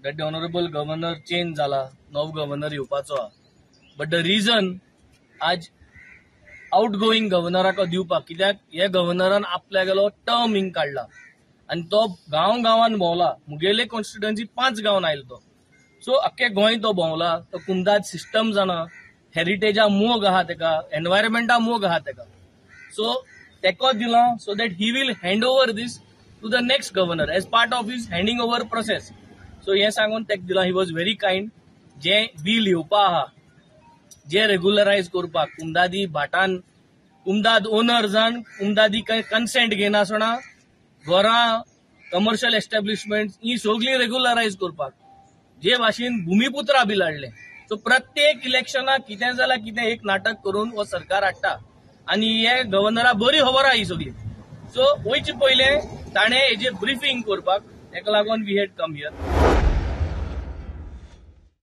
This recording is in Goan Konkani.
that the honourable governor change जाला, नवो गव्हर्नर येवपाचो आहा, बट the reason आज आउट गोईंग गव्हर्नराक दिवपाक कित्याक हे गव्हर्नरान आपल्यागेलो टर्म हिंग काडला आनी तो गांव गांवान भोंवला. मुगेले कॉन्स्टिट्युएन्सी 5 गांवान आयलो तो. सो अख्खे गोंय तो भोंवला, तो कुमदाद सिस्टम जाणा, हेरिटेजा मोग आहा तेका, एनवायरमेंटा मोग आहा तेका. सो तेका दिला so that he will hand over this to the next governor as part of his handing over process. So हें सांगून तेका दिलां. He was very kind. जें बील येवपा आहा जे रेगुलरायज करपाक कुमदादी भाटान कुमदाद ओनर्सान कुमदादी कन्सेंट घेनासतना घरां कमर्शियल एस्टॅब्लिशमेंट ही सगळीं रेगुलरायज करपाक जे भाशेन भुमिपुत्रा बील हाडलें. सो प्रत्येक इलेक्शनाक कितें जाल्यार कितें एक नाटक करून हो सरकार हाडटा आनी हे गव्हर्नरा बरी खबर आहा ही सगळी. सो वयचे पयलें ताणें हेजेर ब्रिफींग करपाक तेका लागून we had come here.